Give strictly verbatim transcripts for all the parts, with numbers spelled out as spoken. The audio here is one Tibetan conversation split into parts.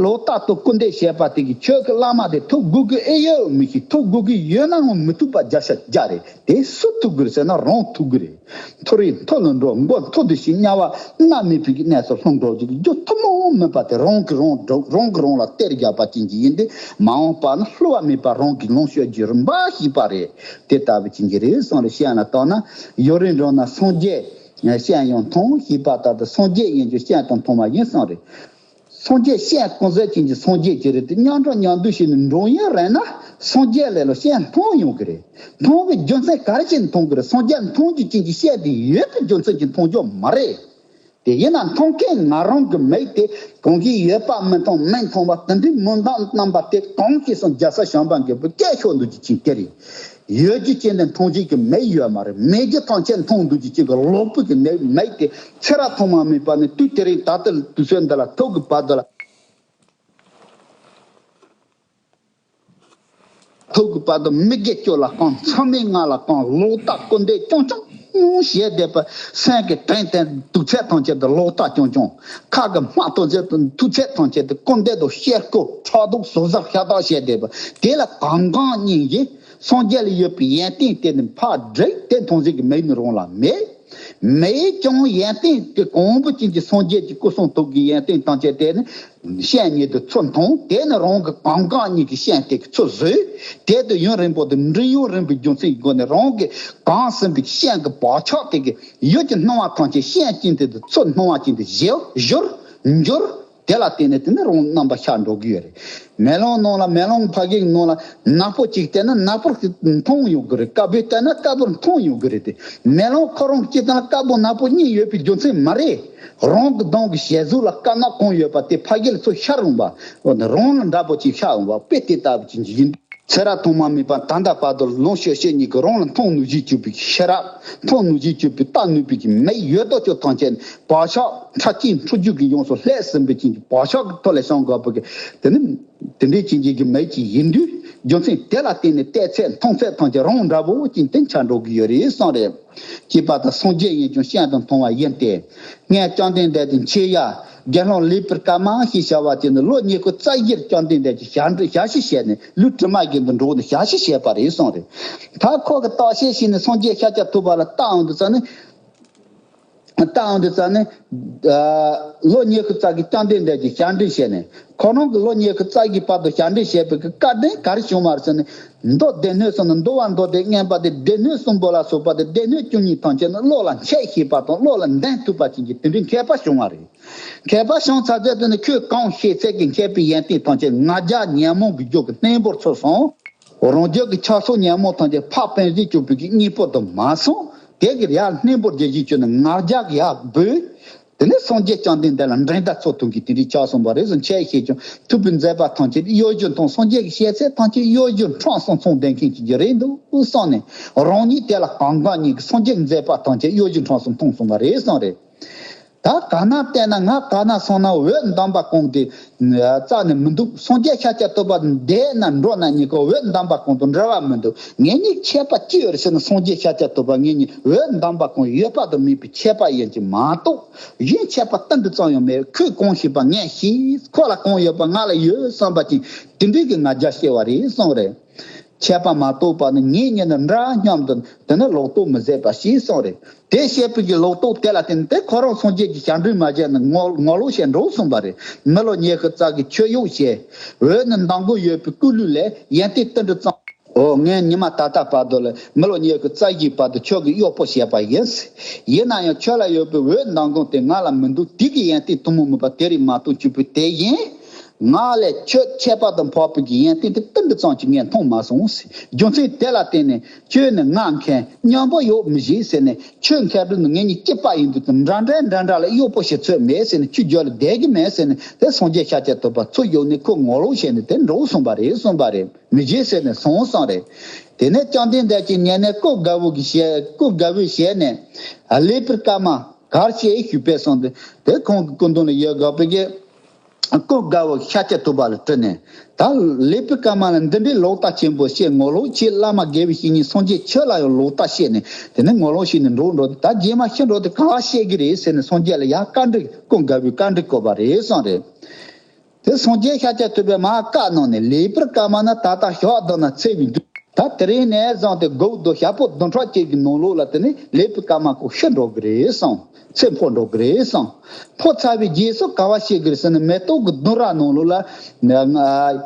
ལོག་ལྟ་དང་སྐུར་འདེབས་བྱས་པ་དེ་གིས་ཁྱོད་ཀྱི་བླ་མ་དེ་ཐུག་དགོས་ཀྱི་ཨེ་ཡོད་མི་ཤེས། ཐུག་དགོས་ཀྱི་ཡོད་ནའང་མི་ཐུབ་པ་བརྒྱ་ཆ་བརྒྱ་རེད། དེ་སུ་ཐུག་གི་རེད་ཟེར་ན་རང་ཐུག་གི་རེད། མཐོ་རིས་མཐོ་ལ་འགྲོ། མགོ་མཐོ་དུ་ཞིག་དམྱལ་བ་མནར་མེད་པའི་གནས་སུ་ལྷུང་འགྲོ་རྒྱུ་གི་རྒྱུ་ཐུན་མོང་མིན་པ་དེ་རང་གིས་རང་སྒྲུབ། རང་གིས་རང་ལ་གཏེར་རྒྱག་པ་ཅན་གྱི་ཡིན་ཏེ། མ་འོངས་པ་ན་བསླུ་བ་མེད་པར་རང་གིས་ལོངས་སྤྱོད་རྒྱུ་རིམ་པ་ཞིག་པ་རེད། དེ་ལྟ་བུ་ཅན་གྱི་རེད་གསུངས་རེད། སྤྱན་ལ་བཏགས་ན་ཡུན་རིང་འགྲོགས་ན་སངས་རྒྱས་སྤྱན་ཡང་མཐོང་ཞེས་པ་ལྟར་དུ། སངས་རྒྱས་ཡིན་རྒྱུ་སྤྱན་དང་མཐོང་བ་ཡིན་གསུངས་རེད། སངས་རྒྱས་སྤྱན་དཀོན་ཟས་ཅན་གྱི་སངས་རྒྱས་ཀྱི་རེད་དེ། མཉམ་འགྲོགས་མཉམ་འདུས་བྱས་ནས་འགྲོགས་ཡུན་རིང་ན་སངས་རྒྱས་ལས་ལ་སྤྱན་མཐོང་ཡོང་གི་རེད། མཐོང་བའི་རྒྱུ་མཚན་ག་རེ་བྱས་ནས་མཐོང་གི་རེད། སངས་རྒྱས་མཐོང་རྒྱུ་ཅན་གྱི་སྤྱན་དེ་ཡོད་པའི་རྒྱུ་མཚན་གྱིས་མཐོང་རྒྱུ་མ་རེད། དེ་ཡིན་ན་མཐོང་མཁན་ང་རང་གི་མིག་དེ་གང་གིས་ཡོད་པ་མི་མཐོང་མི་མཐོང་བ་དེ་འདྲའི་མུན་དང་རྣམ་པ་དེ་གང་ཞིག་སོང་རྒྱལ་ས་བྱམས་པ་མགོན་པོ་སྐད་ཤོར་འདུག་ཅིག་ཅིག་དེ་རེད། ཡོད་རྒྱུ་ཅན་དེ་མཐོང་བྱེད་ཀྱི་མིག་ཡོད་མ་རེད། མེད་རྒྱུ་ཐམས་ཅད་མཐོང་འདུག་ཅིག་ཅིག་གི་ལོག་པའི་གི་མིག་མིག་དེ་ཚེ་རབས་ཐོག་མ་མེད་པ་ནས་དུས་དེ་རིང་ད་ལྟ་དུས་ཚོད་འདི་ལ་ཐུག་གི་བར་དུ་ལ། ཐུག་གི་བར་དུ་མི་དགེ་བཅུ་ལ་གང་། མཚམས་མེད་ལྔ་ལ་གང་། ལོག་ལྟ་སྐུར་འདེབས་རྐྱང་རྐྱང་བྱས་བསྡད་པ། སེམས་ཀྱི་དྲན་རྟེན་དུག་ཚད་ཐམས་ཅད་དུ་ལོག་ལྟ་རྐྱང་རྐྱང་། ཁ་གི་སྨྲ་ཐམས་ཅད་དུ་ཐུག་ཚད་ཐམས་ཅད་དུ་སྐུར་འདེབས་དང་བཤད་སྐོར་ཕྲག་དོག་ཟུག་གཟག་ཤ་སྟག་བྱས་བསྡད་པ། དེ་ལ་གང་གང་སྙིང་རྗེ། སངས་རྒྱས་ལ་ཡོད་པའི་ཡོན་ཏན་དེ་ནི་ཕར་བསྒྲིགས་ཏེ་མཐོང་ཟིག་གི་མིག་ནི་རང་ལ་མེད། མེད་ཀྱང་ཡོན་ཏན་དེ་གང་བུ་ཅན་གྱི་སངས་རྒྱས་ཀྱི་སྐུ་གསུང་ཐུགས་ཀྱི་ཡོན་ཏན་ཐམས་ཅད་དེ་ནི་སྤྱན་ཉིད་དུ་ཚུར་མཐོང་། དེ་ནི་རང་གི་གང་གང་ཉིད་ཀྱི་སྤྱན་དེ་གི་ཚུར་བཟོས། དེ་དུ་ཡུན་རིང་པོ་དུ་འབྲིང་ཡུན་རིང་པོའི་རྒྱུ་མཚན་གྱི་སྒོ་ནས་རང་གི་གང་ཟིན་པའི་སྤྱན་གྱི་བག་ཆགས་དེ་གི་ཡུལ་གྱི་སྣང་བ་ཐམས་ཅད་སྤྱན་ཅན་དེ་དུ་ཚུར་སྣང་བ་ཅན་དུ་བཞུར་བཞུར་འགྱུར། དེ་ལ་བརྟེན་ནས་དེ་ནི་རང་རྣམ་པ་ཤར་འགྲོ་གི་ཡོད་རེད། མེ་ལོང་ནང་ལ་མེ་ལོང་ཕ་གིའི་ནང་ལ་ནག་པོ་གཅིག་བལྟས་ན་ནག་པོར་མཐོང་ཡོང་གི་རེད། དཀར་པོས་བལྟས་ན་དཀར་པོར་མཐོང་ཡོང་གི་རེད་དེ། མེ་ལོང་ཁོ་རང་སྤྱིར་བཏང་དཀར་པོ་ནག་པོ་གཉིས་ཡོད་པའི་རྒྱུ་མཚན་མ་རེད། རང་གི་གདོང་གི་ཞལ་གཟུགས་ལ་དཀར་ནག་གང་ཡོད་པ་དེ་ཕ་གི་ལ་ཚུར་ཤར་འོང་བ། འོ་ན་རང་ལ་འདྲ་པོ་ཅིག་ཤར་འོང་བ་དཔེ་དེ་ལྟ་བུ་ཅིག་ཡིན། ཚེ་རབས་ཐོག་མ་མེད་པ་ད་ལྟ་བར་དུ་ལོངས་སྤྱོད་བྱེད་ཉིད་ཀྱི་རང་ལ་མཐོང་ནུས་བཞིན་གྱུར་པའི་ཤེས་རབ། མཐོང་ནུས་བཞིན་གྱུར་པའི་ལྟ་ནུས་པའི་གི་མིག་ཡོད་དོ་ཅོག་ཐམས་ཅད་བག་ཆགས་ཁྲག་གཅིག་འཁྲུ་རྒྱུ་གི་ཡོངས་སུ་ལྷད་ཟིན་པའི་ཅིག་བག་ཆགས་ཀྱི་ཐོག་ལས་བྱུང་དགོས་པའི་གི་དེ་ནི་དེ་འདྲའི་ཅིག་ཅིག་གི་མིག་ཅིག་ཡིན་དུས། རྒྱུ་མཚན་དེ་ལ་བརྟེན་ནས་བལྟས་ཚད་མཐོང་ཚད་ཐམས་ཅད་རང་འདྲ་པོ་ཅིག་དེ་འཆར་འགྲོ་གི་ཡོད་རེད་གསུངས་རེད། ཅེས་པ་དང་། སངས་རྒྱས་ཡིན་ཀྱང་སྤྱན་དུ་མཐོང་བ་ཡིན་ཏེ། སྔོན་བཅོམ་ལྡན་འདས་ཀྱིས་མཆེ་ཡ་དགེ་སློང་ལེགས་པར་དཀར་མ་ཞེས་བྱ་བ་དེ་ནི་ལོ་ཉི་ཤུ་རྩ་བཞིར་བཅོམ་ལྡན་འདས་ཀྱིས་ཞབས་འདྲེན་ཞབས་ཕྱི་བྱས་ནས་ལུས་དྲི་མ་བརྒྱད་དུ་འགྲོ་ནས་ཞབས་ཕྱི་བྱས་པ་རེད་གསུངས་རེད། ད་ཁོ་གིས་བརྟག་དཔྱད་བྱས་ནས་སངས་རྒྱས་ཤཱཀྱ་ཐུབ་པ་ལ་བལྟ་འོང་དུས་ཙ་ནི། བལྟ་འོང་དུས་ཙ་ནི། ལོ་ཉི་ཤུ་རྩ་བཞི་བཅོམ་ལྡན་འདས་ཀྱིས་ཞབས་འདྲེན་བྱས་ནས། ཁོ་རང་གིས་ལོ་ཉི་ཤུ་རྩ་བཞི་བར་དུ་ཞབས་འདྲེན་བྱས་པའི་གི་བཀའ་དྲིན་ག་རེ་བྱུང་བ་རེད་ཟེར་ན། མདོ་སྡེ་སྣོད་གསུམ་ནི་འདུལ་བ་མདོ་སྡེ་མངོན་པ་སྟེ། སྡེ་སྣོད་གསུམ་པོ་ལ་སོགས་པ་སྟེ་སྡེ་སྣོད་བཅུ་གཉིས་ཐམས་ཅད་ནི་བློ་ལ་འཆད་ཤེས་པ་དང་བློ་ལ་འདོན་ཐུབ་པ་ཅན་གྱི་དེ་འདྲའི་མཁས་པ་བྱུང་བ་རེད། མཁས་པ་བྱུང་ཚར་ཚད་དུ་ནི་ཁོས་གང་ཤེས་ཚད་ཀྱི་མཁས་པའི་ཡོན་ཏན་ཐམས་ཅད་ང་རྒྱལ་ཉོན་མོངས་ཀྱི་རྒྱུ་གི་གནས་འབོར་ཚུལ་སོང་། རང་རྒྱུད་ཀྱི་ཆགས་སོགས་ཉོན་མོངས་ཐམས་ཅད་ཕར་སྤོང་ཟིག་བཅུག་པའི་གི་གཉེན་པོ་དུ་མ་སོང་། དེ་གི་ཡར་གནས་འབོར་རྒྱས་ཤིང་བཅུག་ནས་ང་རྒྱལ་གི་ཡར་འབུད། དེ་ནས་སངས་རྒྱས་བཅོམ་ལྡན་འདས་ལ་འགྲན་ཟླ་ཚུལ་མཐུན་གྱི་དེ་འདྲའི་ཆགས་སོང་བ་རེད་ཟེར། འཆད་ཤེས་ཀྱང་ཐུབ་པའི་མཛད་པ་ཐམས་ཅད་གཡོ་སྒྱུ་མཐོང་། སངས་རྒྱས་ཀྱི་བཤད་ཚད་ཐམས་ཅད་གཡོ་སྒྱུ་མཐོང་སོང་ཚོང་ལྡན་མཁན་གྱི་རེད་འདུག་བསམ་ནས། རང་ཉིད་དེ་ལ་གང་གང་ཉིད་ཀྱི་སངས་རྒྱས་ཀྱི་མཛད་པ་ཐམས་ཅད་གཡོ་སྒྱུ་མཐོང་སོང་མཐོང་སོང་བ་རེད་བསམ་རེད། ད་ག་ན་བལྟས་ན་ང་ག་ན་སོང་ན་འོད་མདངས་པ་གང་དེ་རྩ་ནས་མི་འདུག་སངས་རྒྱས་ཤཱཀྱ་ཐུབ་པ་འདས་ན་འགྲོ་ན་གཉིས་ཀ་འོད་མདངས་པ་གང་དང་འབྲེལ་བ་མི་འདུག་ངེད་གཉིས་ཁྱད་པར་ཅི་ཡོད་རེད་ཟེར་ན། སངས་རྒྱས་ཤཱཀྱ་ཐུབ་པ་ངེད་གཉིས་འོད་མདངས་པ་གང་ཡོད་པ་དང་མེད་པའི་ཁྱད་པར་ཡིན་གྱི་མ་གཏོགས། གཞན་ཁྱད་པར་ཏིལ་འབྲུ་ཙམ་ཡང་མེད། ཁོས་གང་ཤེས་པ་ངས་ཤེས། ཁོ་ལ་གང་ཡོད་པ་ང་ལ་ཡོད་བསམ་པ་ཅན་དེ་འདྲའི་གི་ང་རྒྱལ་སྐྱེ་བ་རེད་གསུངས་རེད། ཁྱད་པར་མ་གཏོགས་པ་ནི་ངེད་གཉིས་ནི་འདྲ་མཉམ་དུ་དེ་ནི་ལོག་རྟོག་མི་བཟད་པ་ཞེས་གསུངས་རེད། དེ་བཤད་པའི་གི་ལོག་རྟོག་དེ་ལ་བརྟེན་ཏེ་ཁོ་རང་སངས་རྒྱས་ཀྱི་ཞབས་འདྲེན་མ་བྱས་ན་ངོ་ངོ་ལོག་བྱས་འགྲོ་གསུངས་པ་རེད། མི་ལོ་ཉི་ཤུ་རྩ་གི་ཁྱོད་གཡོག་བྱས། འོད་ནི་མདངས་དགུ་ཡོད་པའི་སྐུ་ལུས་ལས་ཡོན་ཏན་ཏིལ་འབྲུ་ཙམ། འོ་ངས་ཉི་མ་ད་ལྟ་བར་དུ་ལ་མི་ལོ་ཉི་ཤུ་རྩ་བཞིའི་བར་དུ་ཁྱོད་ཀྱི་གཡོག་པོ་བྱས་པ་ཡིན། ཡིན་ན་ཡང་ཁྱོད་ལ་ཡོད་པའི་འོད་མདངས་དགུ་དེ་ང་ལ་མི་འདུག་དེ་གི་ཡོན་ཏན་ཐུན་མོང་མིན་པ་དེ་རིགས་མ་གཏོགས་གཅིག་པུ་དེ་ཡིན། ང་ལས་ཁྱོད་ཁྱད་པར་དུ་འཕགས་པའི་གི་ཡོན་ཏན་དེ་ཏིལ་འབྲུ་ཙམ་གྱིས་ངས་མཐོང་མ་སོང་། རྒྱུ་མཚན་དེ་ལ་བརྟེན་ནས་ཁྱོད་ནི་ང་མཁན་མཉམ་པོ་གཡོག་མི་བྱེད་ཟེར་ནས། ཁྱོད་མཁས་གྲུབ་ནི་ངེད་གཉིས་གཅིག་པ་ཡིན་དུས་དང་འདྲ་འདྲ་འདྲ་འདྲ་ལ་གཡོག་པོ་བྱེད་ཚོད་མེད་ཟེར་ནས། ཁྱོད་རྒྱུད་ལ་བསྡད་ཀྱི་མེད་ཟེར་ནས། དེ་སངས་རྒྱས་ཤཱཀྱ་ཐུབ་པ་ཚུར་གཡུགས་ནས་ཁོ་ངོ་ལོག་བྱས་ནས་དེ་འགྲོ་གསུངས་པ་རེད་གསུངས་པ་རེད། མི་བྱེད་ཟེར་ནས་སོང་གསུངས་རེད། དེ་ནས་བཅོམ་ལྡན་འདས་ཀྱིས་ཉན་ནས་སྐུ་དགའ་བོ་གི་ཞལ་སྐུ་དགའ་བོའི་ཞལ་ནས་ལེགས་པར་དཀར་མ་གར་བཤད་ཞུས་པས་གསུངས་ཏེ། དེ་ཁོང་གི་སྐུ་མདུན་ལ་ཡོད་དགོས་པའི་གི་སྐུ་དགའ་བོ་ཤཱཀྱ་ཐུབ་པ་ལ་དྲིས་ནས། ད་ལེགས་པར་དཀར་མ་ལ་འདི་འདྲའི་ལོག་ལྟ་ཆེན་པོ་བཤད་ངོ་ལོག་བྱེད། བླ་མ་དགེ་བའི་བཤེས་གཉེན་སངས་རྒྱས་ཁྱོད་ལ་ཡང་ལོག་ལྟ་བཤད་ནས་དེ་ནས་ངོ་ལོག་བྱས་ནས་འགྲོ་འགྲོ། ད་རྗེས་མ་ཤི་འགྲོ་དུས་ག་བ་བཤད་ཀྱི་རེད་ཟེར་ནས་སངས་རྒྱས་ལ་ཡར་བཀའ་འདྲི་སྐུ་དགའ་བོས་བཀའ་འདྲི་བསྐོར་བ་རེད་གསུངས་རེད། དེ་སངས་རྒྱས་ཤཱཀྱ་ཐུབ་པས་མར་བཀའ་གནང་ནས་ལེགས་པར་བཀའ་མ་ན་ད་ལྟ་ཞག་བདུན་ན་ཚེ་བའི་འདུན། ད་དེ་རིང་ནས་བཟུང་སྟེ་དགུ་བདུན་ཞག་པོ་བདུན་ཕྲག་གཅིག་གི་ནང་ལོགས་ལ་དེ་ནི་ལེགས་པར་བཀའ་མ་ཁོ་ཤི་འགྲོ་གི་རེད་བསམ། ཚེ་འཕོ་འགྲོ་གི་རེད་བསམ། འཕོ་ཚར་བའི་རྗེས་སུ་ག་བ་ཤེས་གི་རེད་ཟེར་ན་མེ་ཏོག་གི་ལྡུམ་ར་ནང་ལོགས་ལ་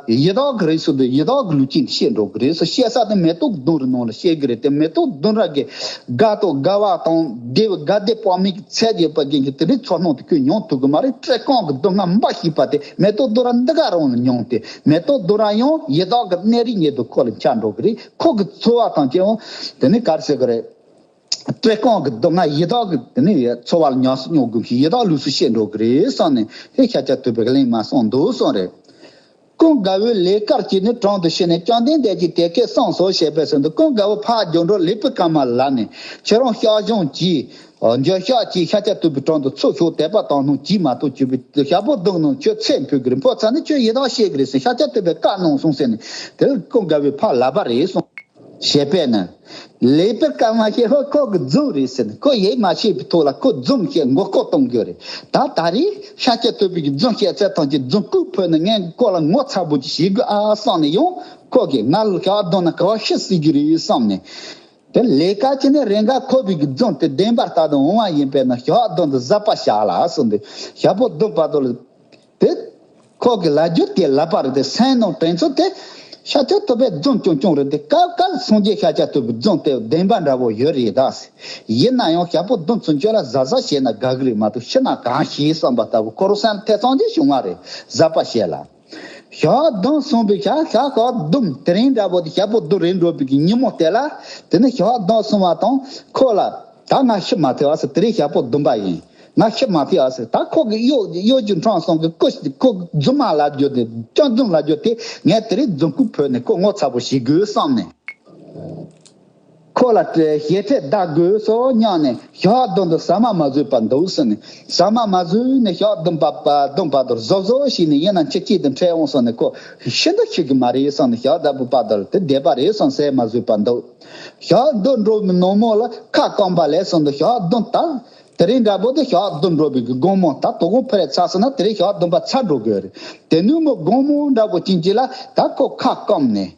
ཡི་དྭགས་ཀྱི་རིགས་སུ་འདུ་ཡི་དྭགས་ཀྱི་ལུས་ཅན་ཤི་འགྲོ་གི་རེད་ཟེར། བཤད་ས་དེ་མེ་ཏོག་གི་ལྡུམ་རའི་ནང་ལ་ཤེས་གི་རེད་དེ། མེ་ཏོག་གི་ལྡུམ་ར་གི་དགའ་སྟོན་དགའ་བ་དང་བདེ་བའི་དགའ་བདེ་དཔག་མེད་ཀྱི་ཚད་ཡོད་པ་རྒན་གྱི་དེ་འདྲའི་ཚོར་སྣང་དེ་ཁོས་མྱོང་ཐུབ་གི་མ་རེད། བཀྲེས་སྐོམ་གྱི་སྡུག་བསྔལ་འབའ་ཞིག་པ་དེ་མེ་ཏོག་ལྡུམ་ར་འདི་ག་རང་ལ་མྱོང་སྟེ། མེ་ཏོག་ལྡུམ་ར་ཡང་ཡི་དྭགས་ཀྱི་གནས་རིས་ཉིད་དུ་ཁོ་ལ་འཆར་འགྲོ་གི་རེད། ཁོ་གི་འཚོ་བ་དང་བཅས་འོང་དེ་ནི་ག་རེ་ཟེར་གི་རེད། བཀྲེས་སྐོམ་གྱི་སྡུག་བསྔལ་ཡི་དྭགས་ཀྱི་དེ་ནི་འཚོ་བ་ལ་ཉམས་སུ་མྱོང་དགོས་ཤིང་ཡི་དྭགས་ལུས་སུ་ཤི་འགྲོ་གི་རེད་བསམ་ནས་དེ་ཤཱཀྱ་ཐུབ་པས་གླེང་མ་སོང་འདུག་གསུངས་རེད། ཀུན་དགའ་བོས་ལེགས་སྐར་གྱིས་ནི་དྲུང་དུ་ཕྱིན་ནས་བཅོམ་ལྡན་འདས་ཀྱིས་དེ་སྐད་གསུངས་སོ་ཞེས་པས་ཟེར་འདུག་ཀུན་དགའ་བོ་ཕར་རྒྱུགས་འགྲོ་ལེགས་པར་བཀའ་མ་ལ་ནས་ཁྱེད་རང་ཤག་བཞུང་གྱིས་འགྱོད་བཤགས་ཀྱིས་ཤཱཀྱ་ཐུབ་པའི་དྲུང་དུ་ཚུར་ཤོག་དད་པ་དག་སྣང་གྱིས་མ་གཏོགས་གྱུར་པའི་ཞག་པོ་བདུན་ནང་ཁྱོད་ཚེ་འཕོས་ཀྱི་རེད། འཕོ་ཚར་ནས་ཁྱོད་ཡི་དྭགས་ཤི་གི་རེད་ཟེར་ཤཱཀྱ་ཐུབ་པས་བཀའ་གནང་སོང་ཟེར་ནས་དེར་ཀུན་དགའ་བོས་ཕར་ལབ་པ་རེད་གསུངས། ཞེས་པས་ན། ལེགས་པར་བཀའ་མ་ཤེས་ཧོ་ཁོ་གི་རྫུན་རེད་ཟེར་ནས་ཁོ་ཡིད་མ་ཆེས་པའི་ཐོག་ལ་ཁོ་རྫུན་བཤད་མགོ་སྐོར་གཏོང་གི་རེད། ད་ད་རེས་ཤཱཀྱ་ཐུབ་པའི་རྫུན་བཤད་ཚད་ཐམས་ཅད་རྫུན་རྐུབ་ཕུད་ནས་ངས་ཁོ་ལ་ངོ་ཚ་པོ་ཅིག་བྱེད་དགོས་ཨ་བསམ་ནས་ཡང་ཁོ་གིས་ང་ལ་ཞག་བདུན་ན་ག་བ་ཤི་སྲིད་ཀྱི་རེད་བསམ་ནས། དེ་ལས་ཀ་བྱས་ནས་རེ་འགའ་ཁོ་བའི་རྫུན་དེ་བདེན་པར་ལྟ་དུ་འོང་བ་ཡིན་པས་ན་ཞག་བདུན་དུ་གཟབ་པ་བྱ་ལ་གསུངས་ཏེ་ཞག་པོ་བདུན་བར་དུ་ལ། དེ། ཁོ་གི་ལབ་རྒྱུ་དེ་ལབ་པ་རེད་དེ་སེམས་ནང་དྲན་ཚུལ་དེ། ཤཱཀྱ་ཐུབ་པའི་རྫུན་རྐྱང་རྐྱང་རེད་དེ་སྐབས་འགའ་སངས་རྒྱས་ཤཱཀྱ་ཐུབ་པའི་རྫུན་དེ་བདེན་པ་འདྲ་བོ་ཡོད་རེད་ད། ཡིན་ན་ཡང་ཞག་པོ་བདུན་ཚུན་ཆད་ལ་གཟབ་གཟབ་བྱས་ན་དགའ་གི་རེད་མ་གཏོགས་ཤི་ན་གང་ཤེས་བསམ་པ་ལྟ་བུ་ཁོ་རང་སེམས་ཐེ་ཚོམ་ཅིག་བྱུང་བ་རེད་གཟབ་པ་བྱས་ལ། ཞག་བདུན་སོང་བའི་ཞག་ཞག་ཞག་བདུན་དེ་རིང་འདྲ་བོ་དེ་ཞག་པོ་བདུན་རེད་འགྲོ་བའི་གི་ཉིན་མོ་དེ་ལ་དེ་ནི་ཞག་བདུན་སོང་བ་དང་ཁོ་ལ་ད་ང་ཤི་མ་ཐུབ་ཨ་ཟེར་དེ་རིང་ཞག་པོ་བདུན་པ་ཡིན། ང་ཤི་མ་ཐུབ་ཨ་ཟེར། ད་ཁོ་གི་གཡོ་གཡོ་སྒྱུ་འཕྲང་གསུམ་གི་སྐུ་ཁོ་གི་རྫུན་མ་ལབ་རྒྱུ་དེ་སྐྱག་རྫུན་ལབ་རྒྱུ་དེ་ངས་དེ་རིང་རྫུན་རྐུབ་ཕུད་ནས་ཁོ་ངོ་ཚ་པོ་བྱེད་དགོས་བསམ་ནས། ཁོ་ལ་ཞེ་ཁྲེལ་གདའ་དགོས་སོ་སྙམ་ནས་ཞག་བདུན་དུ་ཟ་མ་མ་ཟོས་པར་འདུག་ཟེར་ནས་ཟ་མ་མ་ཟོས་ནས་ཞག་བདུན་པ་བདུན་བར་དུ་གཟབ་གཟབ་བྱས་ནས་ཡིན་ན་འཆི་སྐྱིད་དུ་འཕྲད་འོང་སོང་ནས་ཁོ་ཤི་འདུག་ཤི་གི་མ་རེད་བསམ་ནས་ཞག་བདུན་པ་བར་དུ་དེ་བསྡད་པ་རེད་བསམ་ཟས་མ་ཟོས་པར་འདུག་ཞག་བདུན་འགྲོ་བའི་ནངས་མོ་ལ་ཁ་སྐོམ་པ་ལས་སོང་འདུག་ཞག་བདུན་ད། དེ་རིང་འདྲ་པོ་དེ་ཞག་བདུན་འགྲོ་བའི་གི་དགོང་མོ་ད་དོ་དགོང་ཕ་རེ་ཚར་སོང་ན་དེ་རིང་ཞག་བདུན་པ་ཚར་འགྲོ་དགོས་རེད། དེ་ནུབ་མོ་དགོང་མོ་འདྲ་པོ་ཅིག་ཅིག་ལ་ད་ཁོ་ཁ་སྐོམ་ནས།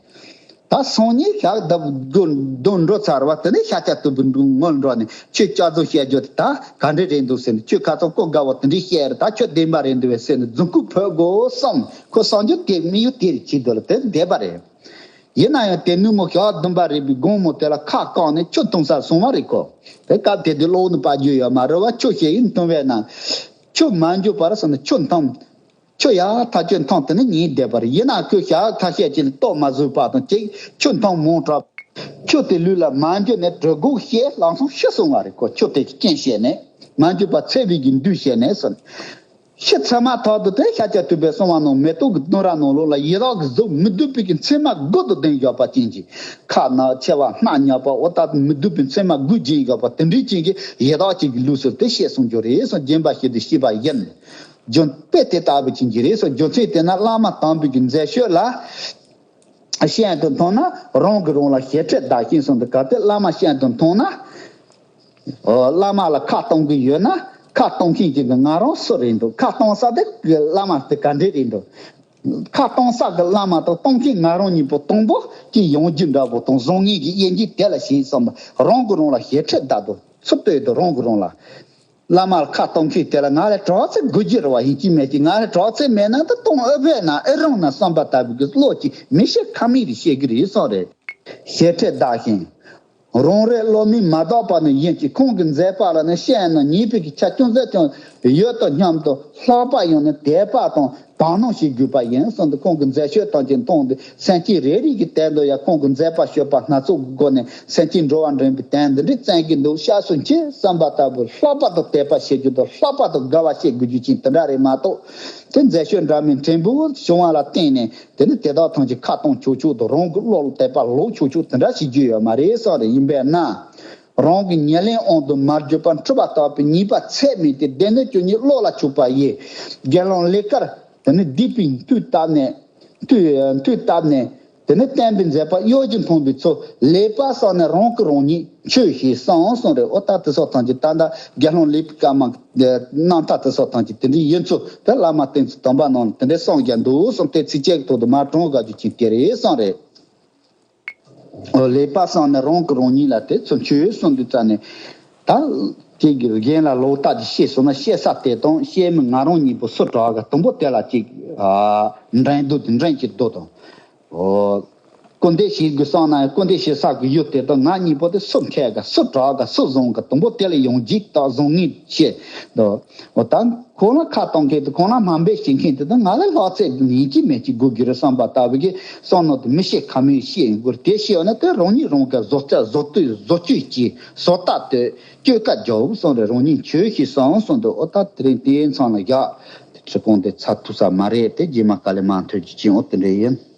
ད་སང་ཉིན་ཞག་བདུན་འགྲོ་ཚར་བ་དེ་ནས་ཤཱཀྱ་ཐུབ་པའི་ངོ་འགྲོ་ནས་ཁྱོད་སྐྱག་རྫུན་བཤད་རྒྱུ་དེ་ད་ག་འདྲ་རེད་འདུག་ཟེར་ནས་ཁྱོད་ཁ་ཚང་ཀོ་དགའ་བོ་དེ་འདྲས་བཤད་རེད། ད་ཁྱོད་བདེན་པ་རེད་འདུག་བས་ཟེར་ནས་རྫུན་རྐུབ་ཕུད་དགོས་བསམ་ཁོ་སང་རྒྱུ་དེ་དམིགས་ཡུལ་དེ་རེད་བྱེད་འདོད་ལ་དེ་བསྡད་པ་རེད། ཡིན་ན་ཡང་དེ་ནུབ་མོ་ཞག་བདུན་པ་རེད་པའི་དགོང་མོ་དེ་ལ་ཁ་བཀང་ནས་ཆུ་འཐུང་སར་སོང་བ་རེད་ཁོ། དེ་སྐབས་དེ་དུས་གློག་ནི་སྤར་རྒྱུ་ཡོད་མ་རེད་བ། ཆུ་ཞིག་ཡིན་འཐུང་བས་ན། ཆུ་མ་འཇུ་བར་སོང་ནས་ཆུ་འཐུང་། ཆུ་ཡག་ཐག་ཆོད་འཐུང་དེ་ནི་ཉིན་བསྡད་པ་རེད། ཡིན་ན་ཁོས་ཞག་ཁ་ཤས་ཅིག་ལ་ལྟོ་མ་ཟོས་པ་དང་གཅིག་ཆུ་འཐུང་མང་དྲགས། ཆུ་དེ་ལུས་ལ་མ་འཇུ་ནས་གྲི་གུག་བཤལ་ལམ་སང་ཤི་སོང་བ་རེད་ཁོ། ཆུ་དེ་རྐྱེན་བཤད་ནས་མ་འཇུ་བར་ཚེ་བའི་གི་འདུས་བཤད་ནས་སོང་། ཤི་ཚར་མ་ཐག་ཏུ་དེ་ཤཱཀྱ་ཐུབ་པས་གསུངས་པ་ནང་མེ་ཏོག་གི་ལྡུམ་ར་ནང་ལོགས་ལ་ཡི་དྭགས་ཀྱི་གཟུགས་མི་སྡུག་པའི་གི་མཚན་མ་དགུ་དང་ལྡན་བཞག་པ་ཅན་གྱི་ཁ་ན་མཆེ་བ་སྣ་ཉག་པ་འོ་ད་མི་སྡུག་པའི་མཚན་མ་དགུ་སྦྱིན་བཞག་པ་དེ་འདྲའི་ཅན་གྱི་ཡི་དྭགས་ཅིག་གི་ལུས་སུ་དེ་བཤད་གསུང་རྒྱུ་རེད་སོ། སྦྱིན་པ་ཞིག་ཏུ་ཤེས་པ་ཡིན། རྒྱུ་དཔེ་དེ་ལྟ་བུ་ཅན་གྱི་རེད་སོ། རྒྱུ་མཚན་དེ་ན་བླ་མ་དམ་པའི་གི་མཛད་སྤྱོད་ལ། ཤིན་ཏུ་མཐོང་ན་རང་གིས་རང་ལ་ཞེ་ཁྲེལ་གདའ་ཞིང་གསུངས་འདུག་གལ་ཏེ་བླ་མ་ཤིན་ཏུ་མཐོང་ན། ཨོ། བླ་མ་ལ་ཁ་གཏོང་གི་ཡོད་ན་ཁ་གཏོང་མཁན་གྱི་ང་རང་སུ་རེད་འདུག་ཁ་གཏོང་ས་དེ་བླ་མ་དེ་ག་འདྲས་རེད་འདུག་ཁ་གཏོང་ས་གི་བླ་མ་དང་གཏོང་མཁན་ང་རང་གཉིས་པོ་དང་པོ་གཅིག་ཡོང་རྒྱུ་འདྲ་པོ་དང་བཟང་ངན་གྱི་དབྱེ་འབྱེད་དེ་ལ་ཞེས་བསམ་པ་རང་གིས་རང་ལ་ཞེ་ཁྲེལ་གདའ་འདུག་ཚུར་ལྟོས་དང་རང་གིས་རང་ལ། བླ་མར་ཁ་གཏོང་མཁན་དེ་ལ་ང་ལ་གྲགས་ཚད་དགོས་ཀྱི་རེད་བ། ཡིན་གཅིག་མིན་གཅིག་ང་ལ་གྲགས་ཚད་མེད་ན་ད་གཏོང་ཨེ་ཕོད་ན་ཨེ་རུང་ན་བསམ་པ་ལྟ་བུའི་གི་བློ་གཅིག་མི་ཤེས་ཁ་མིག་རེ་ཤེས་ཀྱི་རེད་སོགས་རེད། ཞེ་ཁྲེལ་གདའ་ཞིང་། རང་རེ་བློ་མིག་མ་དག་པ་ནི་ཡིན་གྱི་ཁོང་གི་མཛད་པ་ལ་ནི་ཤེས་ན་ཉེས་པའི་གི་ཆ་ཅུང་ཟད་ཀྱང་ཡོད་དོ་སྙམ་དུ་ལྷག་པ་ཡང་ནི་དད་པ་དང་དག་སྣང་ཞིག་དགོས་པ་ཡིན་གསུངས་ཏེ་ཁོང་གི་མཛད་སྤྱོད་དང་གཅིག་མཐོང་སྟེ་སེམས་ཅན་རེ་རེ་གི་དོན་དུ་ཡང་ཁོང་གི་མཛད་པ་སྤྱོད་པ་སྣ་ཚོགས་ཀྱི་སྒོ་ནས་སེམས་ཅན་འགྲོ་བ་འདྲེན་པའི་དོན་འདི་འདྲའི་བཙན་གྱི་འདུག་སྐྱབས་སུ་མཆི་བསམ་པ་ལྟ་བུ་ལྷག་པར་དུ་དད་པ་བྱེད་རྒྱུ་དང་ལྷག་པར་དུ་དགའ་བ་བྱེད་དགོས་རྒྱུ་ཅན་དེ་འདྲ་རེད་མ་གཏོགས་དེ་མཛད་སྤྱོད་འདྲ་མིན་ཕྲན་བུ་བྱུང་བ་ལ་བརྟེན་ནས་དེ་ནི་དེ་དག་ཐམས་ཅད་ཁ་གཏོང་ཆོག་ཆོག་དང་རང་གི་བློ་ལ་དད་པ་ལོག་ཆོག་ཆོག་དེ་འདྲ་བྱེད་རྒྱུ་ཡོད་མ་རེད་བསམ་རེད། ཡིན་པས་ན་རང་གི་ཉེར་ལེན་དབང་དུ་མ་གྱུར་པ་འཁྲུལ་པ་དག་པའི་ཉེས་པ་ཚད་མེད་དེ་སྡེ་སྣོད་བཅུ་གཉིས་བློ་ལ་ཆུག་པ་ཡིས་དགེ་སློང་ལེགས་དཀར་དེ་ནི་སྡིག་པའི་མཐུ་བཏབ་ནས། མཐུ་མཐུ་བཏབ་ནས་ དེ་ནས་བསྟན་པའི་མཛད་པ་གཡོ་སྒྱུ་མཐོང་བའི་ཚུལ། ལེགས་པར་བསམས་ནས་རང་གིས་རང་ཉིད་ཆོས་ཞེས་གསུངས་གསུངས་རེད། ཨོ་ད་དེ་སོགས་ཐམས་ཅད་ད་ལྟ་དགེ་སློང་ལེགས་པའི་བཀའ་མ་རྣམ་ཐར་དེ་སོགས་ཐམས་ཅད་དེ་འདྲའི་ཡིན་ཚུལ་དེ་བླ་མ་བསྟན་འཛིན་དམ་པ་རྣམས་ལ་དེ་འདྲའི་གསུངས་བཞག་འདུག་གསུངས་ཏེ་ཚིགས་བཅད་ཀྱི་ཐོག་ཏུ་མར་དྲངས་དགོས་རྒྱུ་ཅིག་དེ་རེད་གསུངས་རེད། ཨོ་ལེགས་པར་བསམས་ནས་རང་གིས་རང་ཉིད་ལ་དེ་ཚུལ་འཆོས་གསུངས་དུས་ཙ་ནས། ད་ཅིག་གཞན་ལ་ལོག་ལྟ་ཅིག་བཤད་སོང་ན་བཤད་ས་དེ་དང་བཤད་མི་ང་རང་གཉིས་པོ་སུ་དྲག་ག་དང་པོ་དེ་ལ་ཅིག་ཨ་འགྲན་བསྡུར་དེ་འགྲན་གྱི་འདུག་དང་། ཨོ་སྐུར་འདེབས་བྱེད་དགོས་བསམ་ན་སྐུར་འདེབས་བྱེད་ས་གི་ཡུལ་དེ་དང་ང་གཉིས་པོ་དེ་སུ་མཁས་ག་སུ་དྲག་ག་སུ་བཟང་ག་དང་པོ་དེ་ལ་ཡོང་རྒྱུ་དང་བཟང་ངན་བཤད་འདུག། ཨོ་ད་ཁོ་ལ་ཁ་གཏོང་མཁན་དེ་ཁོ་ལ་དམའ་འབེབས་བྱེད་མཁན་དེ་དང་ང་ལ་ལྷག་ཚད་ཡིན་གཅིག་མིན་གཅིག་དགོས་ཀྱི་རེད་བསམ་པ་ལྟ་བུ་གི་བསམ་མནོ་དེ་མི་བཤད་ཁ་མི་བཤད་ཡིན་དགོས་རེད། དེ་བཤད་ཡོད་ན་དེ་རང་ཉིད་རང་གི་བཟོ་རྩལ་བཟོ་བཟོ་བཅོས་ཀྱི་བཟོ་ལྟ་དེ་བཅོས་ཀ་རྒྱག་གསུངས་རེད། རང་ཉིད་ཆོས་ཤིག་བསམ་གསུངས་འདུག། ཨོ་ད་དེ་རིང་དེའི་མཚམས་ལ་བཞག། དེ་ཁྲི་སྤུངས་དེ་ཚར་ཐུབ་ས་མ་རེད། དེ་རྗེས་མ་ག་ལེ་མ་ཐོན་གྱི་ཅིང་ཨོ་དེ་འདྲ་ཡིན།